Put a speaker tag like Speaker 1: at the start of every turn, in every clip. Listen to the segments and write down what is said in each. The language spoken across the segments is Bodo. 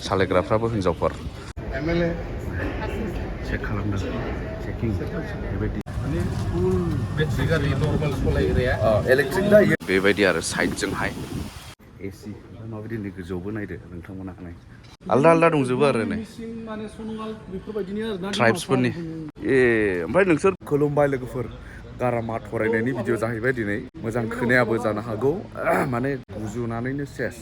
Speaker 1: सालायग्राफ्राबो हिनजावफोर चेक खालामदों चेकिं बेबायदि इलेक्ट्रिक जायो बेबायदि आरो साइडजोंहाय एसि माबायदि गोजौआवबो नायदो नोंथांमोना नाय आलदा आलदा दंजोबो आरो नै ट्राइब्सफोरनि ओमफ्राय नोंसोर खुलुमबाय लोगोफोर गारामा थरायनायनि भिडिअ जाहैबाय दिनै मोजां खोनायाबो जानो हागौ माने गुजुनानैनो सेस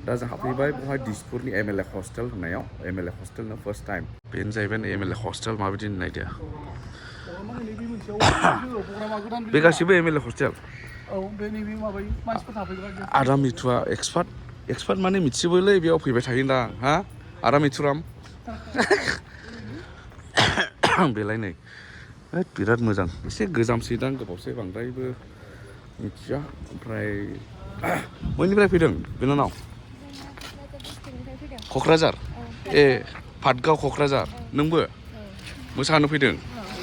Speaker 1: दा जों हाबफैबाय बेवहाय दिसपुरनि एमएलए हस्टेल होननायाव एमएलए हस्टेलनो फार्स्ट टाइम बेनो जाहैबाय एमएलए हस्टेल माबायदि नायदो बे गासिबो एमएलए हस्टेल आदा मिथुआ एक्सपार्ट माने मिथिजोबोलै बेयाव फैबाय थायोदां हा आदा मिथुराम बेलाय नै बिराद मोजां एसे गोजामसैदां गोबावसै बांद्रायबो मिथिया ओमफ्राय बयनिफ्राय फैदों बिनानाव क'क्राझार ए पाटगाव क'क्राझार नोंबो मोसानो फैदों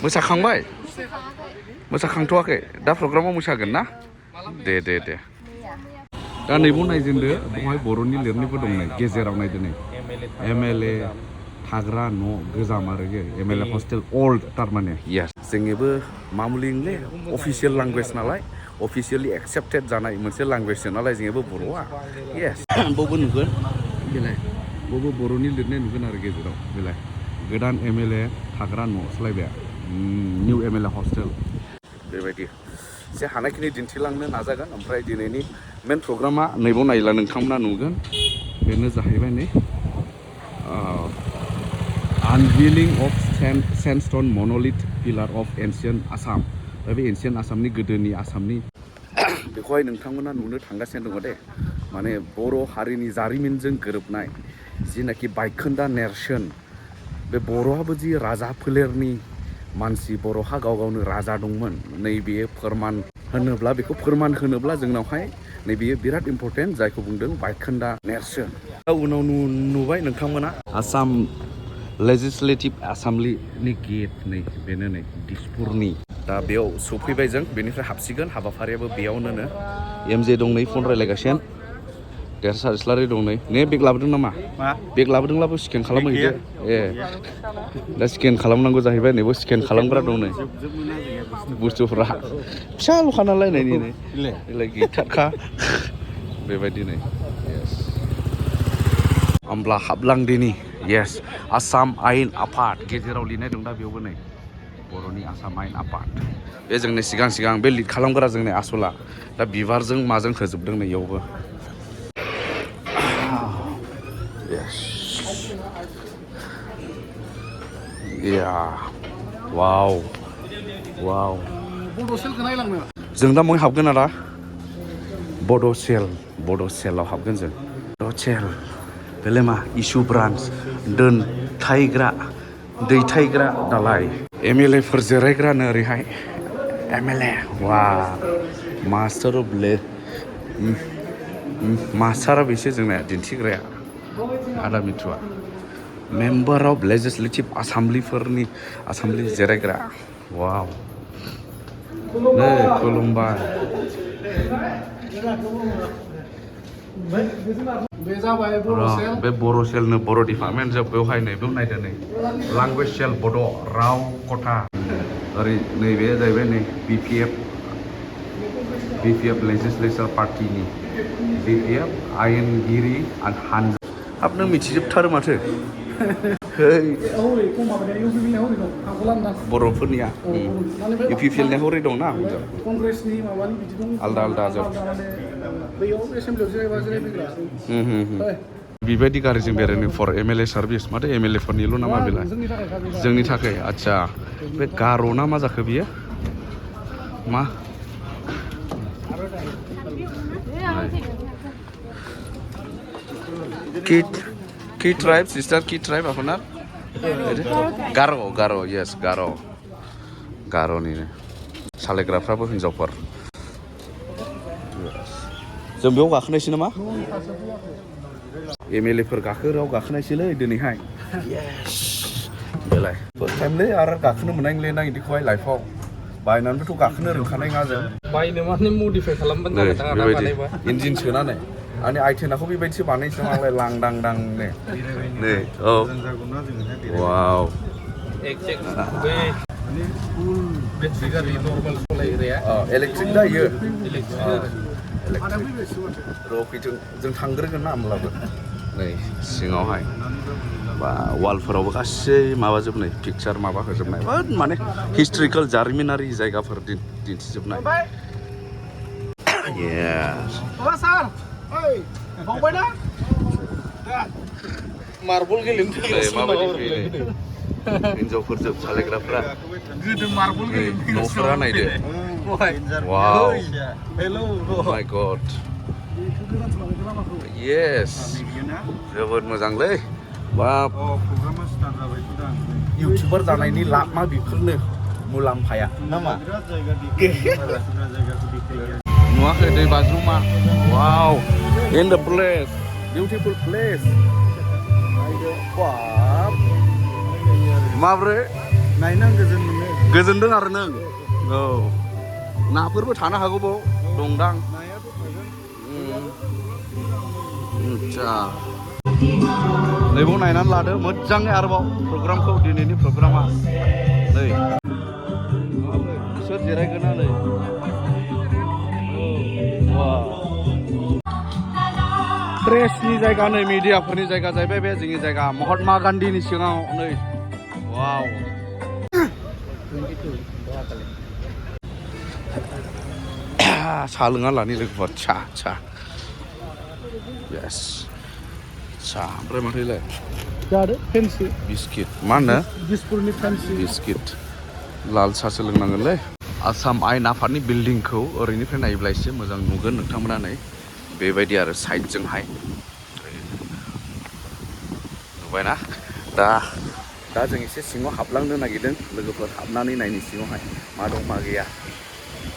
Speaker 1: मोसाखांबाय मोसाखांथ'वाखै दा प्रग्रामाव मोसागोन ना दे दा नैबाव नायजेनदो बेवहाय बर'नि लिरनायबो दं नै गेजेराव नायदो नै एमएलए थाग्रा न' गोजाम आरो एमएलए हस्टेल ओल्ड थारमाने यस जोंनिबो मामुलिंलै अफिसियेल लेंगुवेज नालाय अफिसियेलि एक्सेप्टेड जानाय मोनसे लेंगुवेज नालाय जोंनिबो बर'आ यस बावबो नुगोन बेलाय बावबो बर'नि लिरनाय नुगोन आरो गेजेराव बेलाय गोदान एमएलए थाग्रा न' सालायबाय निउ एमएलए हस्टेल बेबायदि एसे हानायखिनि दिन्थिलांनो नाजागोन ओमफ्राय दिनैनि मेन प्रग्रामा नैबाव नायला नोंथांमोना नुगोन बेनो जाहैबाय नै unveiling of sandstone monolith pillar of ancient Assam बे एन्सियेन्ट आसामनि गोदोनि आसामनि बेखौहाय नोंथांमोना नुनो थांगासिनो दङ दे माने बर' हारिनि जारिमिनजों गोरोबनाय जिनाखि बायखोन्दा नेरसोन बे बर'आबो जि राजा फोलेरनि मानसि बर'हा गाव गावनो राजा दंमोन नैबे फोरमान होनोब्ला बेखौ फोरमान होनोब्ला जोंनावहाय नैबेयो बिराद इम्पर्टेन्ट जायखौ बुंदों बायखोन्दा नेरसोन उनाव नुबाय नोंथांमोना आसाम लेजिस्लेटिभ एसेम्बलिनि गेट नै बेनो नै दिसपुरनि दा बेयाव सफैबाय जों बेनिफ्राय हाबसिगोन हाबाफारियाबो बेयावनो एमजे दं नै फन रायलायगासिनो देरसा इस्लारि दं नै बेग लाबोदों नामा बेग लाबोदोंब्लाबो स्केन खालामहैदो ए दा स्केन खालामनांगौ जाहैबाय नैबो स्केन खालामग्रा दं नै बुस्थुफ्रा फिसा ल'खा नालाय नै गैथारखा बेबायदि नै होमब्ला हाबलांदिनि येस आसाम आयेन आफाद गेजेराव लिरनाय दं दा बेयावबो नै बर'नि आसाम आयेन आफाद बे जोंनि सिगां बे लिड खालामग्रा जोंनि आसला दा बिबारजों माजों होजोबदों नै इयावबो वाव जों दा मय हाबगोन आदा बड' सेलाव हाबगोन जों बड' सेल बेलाय मा इसु ब्रान्स दैथायग्रा दालाय एमएलए फोर जिरायग्रानो ओरैहाय एमएलए वा मास्टारा बेसो जोंना दिन्थिग्राया आदा मिथुआ मेम्बार अफ लेजिस्लेटिभ आसामलि जिरायग्रा वाव नै खुलुमबाय बे बर' सेलनो बर' डिपार्टमेन्ट जों बेवहाय बेयाव नायदो नै लेंगुवेज सेल बड' राव खथा ओरै नैबे जाहैबाय नै बिपिएफ लेजिस्लेचार पार्टिनि बिपिएफ आयेनगिरि हानजा हाब नों मिथिजोबथारो माथो बर'फोरनिया इउपिपिएलनिया हरै दंना आलदा जोब बेबायदि गारिजों बेरायनो फर एमएलए सार्भिस माथो एमएलए फोरनिल' नामा बेलाय जोंनि थाखाय आदसा बे गार' ना मा जाखो बियो मा কি ট্রাইব সিস্টার কি ট্রাইব আপনার গারো ইয়েস गार'नि सालायग्राफ्राबो हिनजावफोर जों बेयाव गाखोनायसै नामा एमएलए फोर गाखोनायसैलै दिनैहाय बेलाय फार्स्ट टाइमलै आरो गाखोनो मोननाय नंलाना बिदिखौहाय लाइफआव बायनानैबोथ' गाखोनो रोंखानाय नङा जों बायनो माने मडिफाइ खालामबानो जागोन इन्जिन सोनानै आंनि आइटेनाखौ बेबायदिसो बानायनोसै नालाय लांदांदां नै औ वाव इलेक्ट्रिक दा इयो जों थांग्रोगोन ना होमब्लाबो नै सिङावहाय बा वालफोरावबो गासै माबाजोबनाय पिक्सार माबा होजोबनाय माने हिस्ट्रिकेल जारिमिनारि जायगाफोर दिन्थिजोबनाय मार्बल गेलेनो हिन्जावफोरजों सालायग्राफ्रा न'फोरा नायदो वाव माय गड येस जोबोद मोजांलै बाब इउटुबार जानायनि लामा बेफोरनो मुलाम्फाया नामा नुवाखै दै बाज्रुमा वाव in the place beautiful place बाब माब्रै नायनो गोजोन मोनो गोजोनदों आरो नों औ नाफोरबो थानो हागौ बाव दंदां आच्छा नैबाव नायनानै लादो मोजाङै आरोबाव प्रग्रामखौ दिनैनि प्रग्रामा नै बिसोर जिरायगोना नै प्रेसनि जायगा नै मिडियाफोरनि जायगा जाहैबाय बे जोंनि जायगा महात्मा गान्धीनि सिगाङाव नै वाव साहा लोङा लानि लोगोफोर सा येस सा ओमफ्राय माथोलाय जादो फेन्सि बिस्किट मा होनो दिसपुरनि फेन्सि बिस्किट लाल साहासो लोंनांगोनलै आसाम आयेन आफादनि बिल्डिंखौ ओरैनिफ्राय नायोब्ला एसे मोजां नुगोन नोंथांमोना नै बेबायदि आरो साइडजोंहाय नुबायना दा जों एसे सिङाव हाबलांनो नागिरदों लोगोफोर हाबनानै नायनि सिङावहाय मा दं मा गैया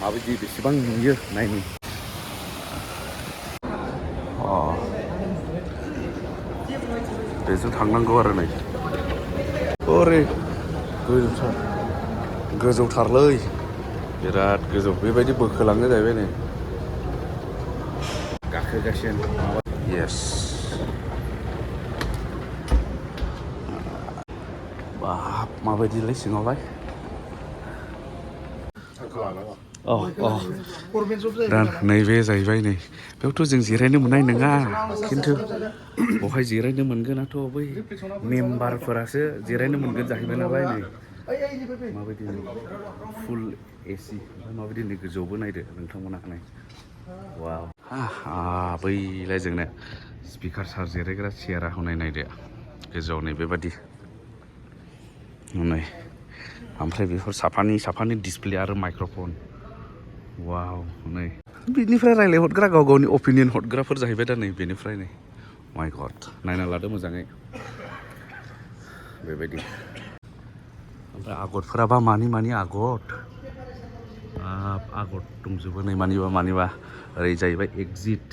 Speaker 1: माबायदि बेसेबां नुयो नायनि बेजों थांनांगौ आरो नै ओरै गोजौथारलै बिराद गोजौ बेबायदि बोखोलाङो जाहैबाय नै गाखोगासिनो येस बाब माबायदिलै सिङावलाय दा नैबे जाहैबाय नै बेयावथ' जों जिरायनो मोननाय नङा खिन्थु बेवहाय जिरायनो मोनगोनाथ' बै मेम्बारफोरासो जिरायनो मोनगोन जाहैबाय नालाय नै माबायदि फुल एसि ओमफ्राय माबायदि नै गोजौआवबो नायदो नोंथांमोना नै वाव बैलाय जोंनो स्पिकार सार जिरायग्रा चेयारा हनै नायदो गोजौआव नै बेबादि नै ओमफ्राय बेफोर साफानि डिसप्ले आरो माइक्र'फन वाव नै बिनिफ्राय रायज्लायहरग्रा गाव गावनि अपिनियन हरग्राफोर जाहैबाय दा नै बेनिफ्राय नै माय गड नायना लादो मोजाङै बेबायदि ओमफ्राय आगरफोराबा मानि आगर दंजोबो नै मानिबा ओरै जाहैबाय एक्जिट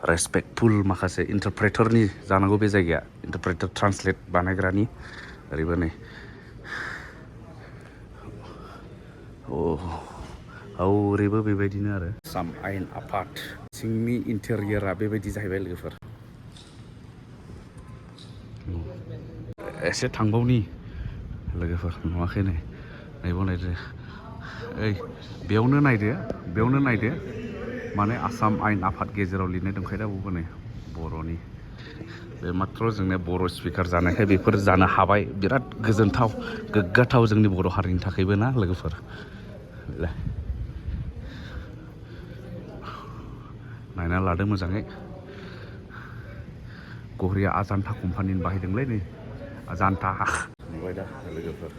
Speaker 1: रेसपेक्टफुल माखासे इन्टारप्रेटरनि जानांगौ बे जायगाया इन्टारप्रेटर ट्रान्सलेट बानायग्रानि ओरैबो नै ओरैबो बेबायदिनो आरो आसाम आयेन आफाद सिंनि इन्टेरियरा बेबायदि जाहैबाय लोगोफोर एसे थांबावनि लोगोफोर नुवाखै नै नायबाव नायदो ओइ बेयावनो नायदो माने आसाम आयेन आफाद गेजेराव लिरनाय दंखायो दा बावबो नै बर'नि बे माथ्र' जोंनिया बर' स्पिकार जानायखाय बेफोर जानो हाबाय बिराद गोग्गाथाव जोंनि बर' हारिनि थाखायबो ना लोगोफोर नायना लादो मोजाङै गहरिया आजान्था कम्पानिनि बाहायदोंलै नै आजान्था नुबाय दा लोगोफोर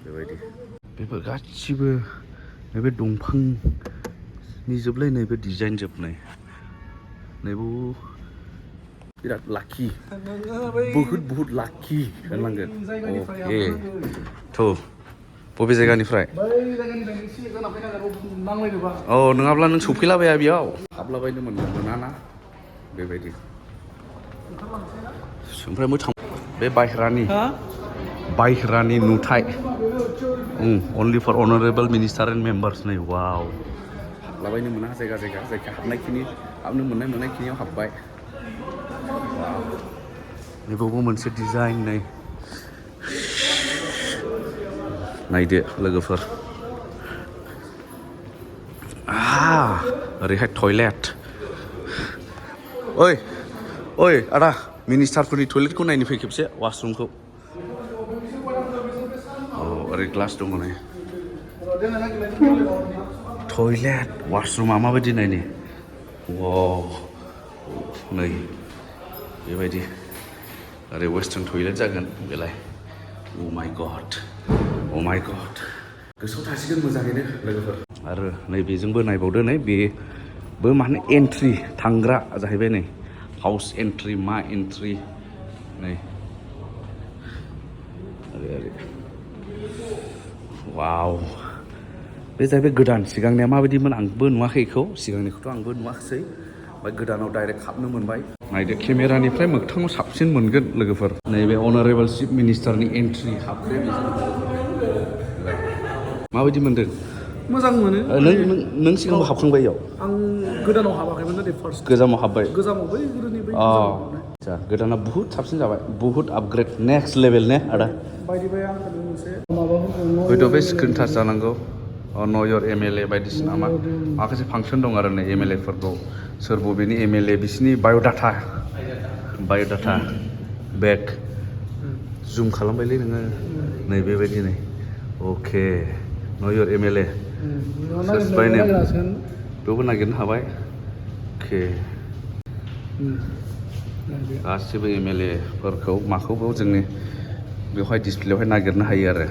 Speaker 1: बेबायदि बेफोर गासिबो नैबे दंफांनि जोबलै नैबे डिजाइन जोबनाय नैबे बिराद लाखि बहुद लाखि होननांगोन अके थ' बबे जायगानिफ्राय नङाब्ला नों सफैलाबाया बेयाव हाबलाबायनो मोनाना बेबायदि ओमफ्राय बे बायह्रानि नुथाय only for honorable minister and members नै wow हाबलाबायनो मोना जायगा जायगा हाबनायखिनि हाबनो मोननायखिनियाव हाबबाय wow नैबावबो मोनसे डिजाइन नै नायदो लोगोफोर ओरैहाय टयलेट ओइ आदा मिनिस्टारफोरनि टयलेटखौ नायनो फै खेबसे वाशरुमखौ ओरै ग्लास दङ नै टयलेट वाशरुमा माबायदि नायनि वाव नै बेबायदि ओरै वेस्टार्न टयलेट जागोन बेलाय ओ माय गड गोसोआव थासिगोन मोजाङैनो लोगोफोर आरो नैबेजोंबो नायबावदो नै बेबो माने एन्ट्रि थांग्रा जाहैबाय नै हाउस एन्ट्रि मा एन्ट्रि नै ओरै वाव बे जाहैबाय गोदान सिगांनिया माबायदिमोन आंबो नुवाखै बेखौ सिगांनिखौथ' आंबो नुवाखैसै ओमफ्राय गोदानाव डाइरेक्ट हाबनो मोनबाय नायदो केमेरानिफ्राय मोगथाङाव साबसिन मोनगोन लोगोफोर नैबे अनारेबल चिफ मिनिस्टारनि एन्ट्रि हाबग्राया माबायदि मोनदों
Speaker 2: मोजां मोनो
Speaker 1: नों सिगांबो हाबखांबाय इयाव
Speaker 2: आं गोदानाव हाबाखैमोन नाथाय फार्स्ट
Speaker 1: गोजामाव हाबबाय
Speaker 2: गोजामाव बै गोदोनि बै
Speaker 1: आच्छा गोदाना बुहुत साबसिन जाबाय बुहुत आपग्रेड नेक्स्ट लेभेल ने आदा
Speaker 2: बायदि बाय आं मोनसे माबाफोरखौ
Speaker 1: हयथ' बे स्क्रिन टाच जानांगौ नयर एमएलए बायदिसिना माखासे फांसन दं आरो नै एमएलए फोरखौ सोर बबेनि एमएलए बिसिनि बाय'डाटा बेग जुम खालामबायलै नोङो नै बेबायदि नै अके नयर एमएलए बेवबो नागिरनो हाबाय अके गासिबो एमएलए फोरखौ माखौबो जोंनि बेवहाय डिसप्लेयावहाय नागिरनो हायो आरो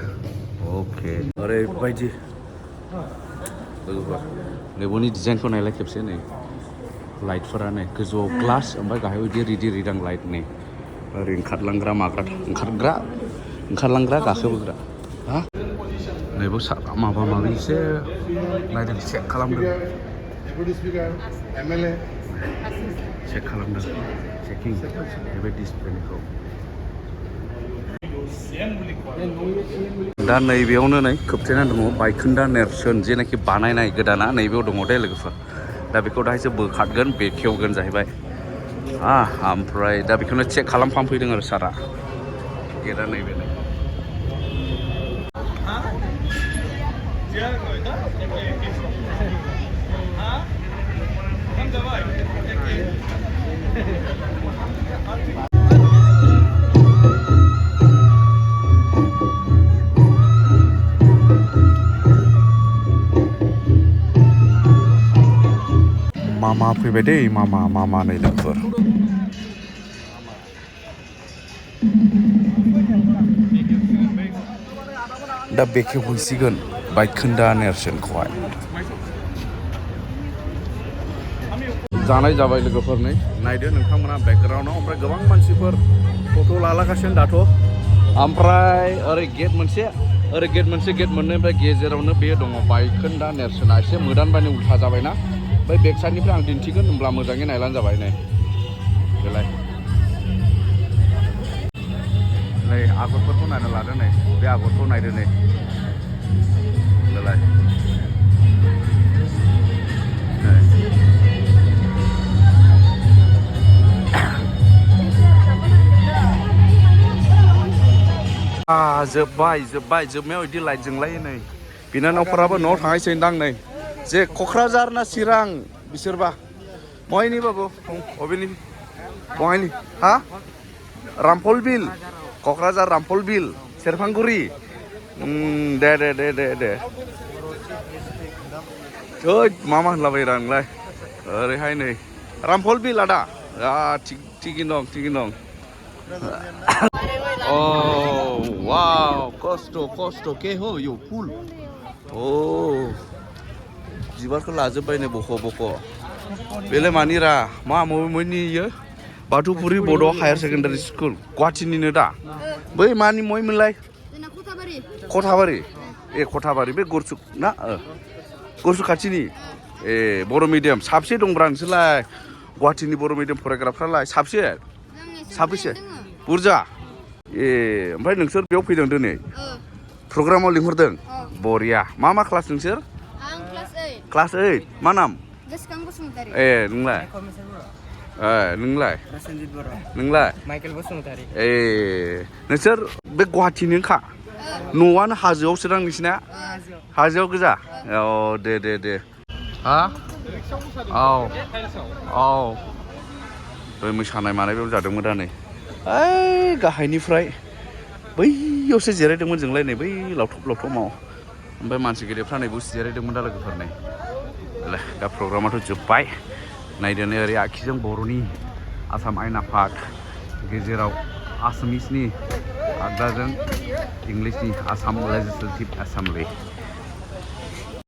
Speaker 1: अके ओरैबायदि लोगोफोर नैबेनि डिजाइनखौ नायलाय खेबसे नै लाइटफोरा नै गोजौआव ग्लास ओमफ्राय गाहायाव बिदि रिदि रिदां लाइट नै ओरै ओंखारलांग्रा गाखोबोग्रा हा नैबो माबा माबिसो नायदों चेक खालामदों चेकिं बे डिसप्लेनिखौ दा नैबेयावनो नै खोबथेना दङ बायखोन्दा नेरसोन जेनाखि बानायनाय गोदाना नैबेयाव दङ दे लोगोफोर दा बेखौ दाहायसो बोखारगोन बेखेवगोन जाहैबाय ओमफ्राय दा बेखौनो चेक खालामफामफैदों आरो सारा गेटआ नैबे नै मामा फैबाय दै मामा नै लोगोफोर दा बेखेवहैसिगोन बायखोन्दा नेरसोनखौहाय जानाय जाबाय लोगोफोर नै नायदो नोंथांमोना बेकग्राउन्डआव ओमफ्राय गोबां मानसिफोर फट' लालागासिनो दाथ' ओमफ्राय ओरै गेट मोनसे गेट मोननै ओमफ्राय गेजेरावनो बे दङ बायखोन्दा नेरसोना एसे मोदानबानि उल्था जाबायना बै बेक साइडनिफ्राय आं दिन्थिगोन होनब्ला मोजाङै नायलानो जाबाय नै बेलाय नै आगरफोरखौ नायना लादो नै बे आगरखौ नायदो नै बेलाय जोबनायाव बिदि लाइट जोंलायो नै बिनानावफोराबो न'आव थांनायसै दां नै जे क'क्राझार ना चिरां बिसोरबा बहायनि बाबु बबेनि बहायनि हा रामफल बिल क'क्राझार रामफल बिल सेरफांगुरि दे मा होनलाबायो नोंलाय ओरैहाय नै रामफल बिल आदा थिगैनो दं वाव खस्थ' के हो यो फुल बिबारखौ लाजोब्बाय नै बख' बेलाय मानिरा मा मयनि इयो बाथौफुरि बड' हायार सेकेन्डारि स्कुल गुवाहाटीनिनो दा बै मानि मयमोनलाय खथाबारि बे गरसुक ना गरसुक खाथिनि बर' मिडियाम साबसे दंब्रा नोंसोरलाय गुवाहाटीनि बर' मिडियाम फरायग्राफ्रालाय साबेसे बुरजा ओमफ्राय नोंसोर बेयाव फैदों दिनै प्रग्रामाव लिंहरदों बरिया मा क्लास नोंसोर
Speaker 3: आं
Speaker 1: क्लास 8 मा नाम
Speaker 3: गोसोखां बसुमतारी
Speaker 1: नोंलाय नोंलाय नोंलाय
Speaker 4: माइकेल बसुमतारी
Speaker 1: नोंसोर बे गुवाहाटीनिखा न'आनो हाजोआवसो दां नोंसिना हाजोआव गोजा दे हा औ बै मोसानाय मानाय बेयाव जादोंमोन दा नै ओइ गाहायनिफ्राय बैयावसो जिरायदोंमोन जोंलाय नै बै लावथब ओमफ्राय मानसि गेदेरफ्रा नै बेयाव जिरायदोंमोन दा लोगोफोर नै दा प्रग्रामाथ' जोब्बाय नायदो नै ओरै आखिजों बर'नि आसाम आयेन आफाद गेजेराव आसामिसनि आगदाजों इंलिसनि आसाम लेजिस्लेटिभ एसेमब्लि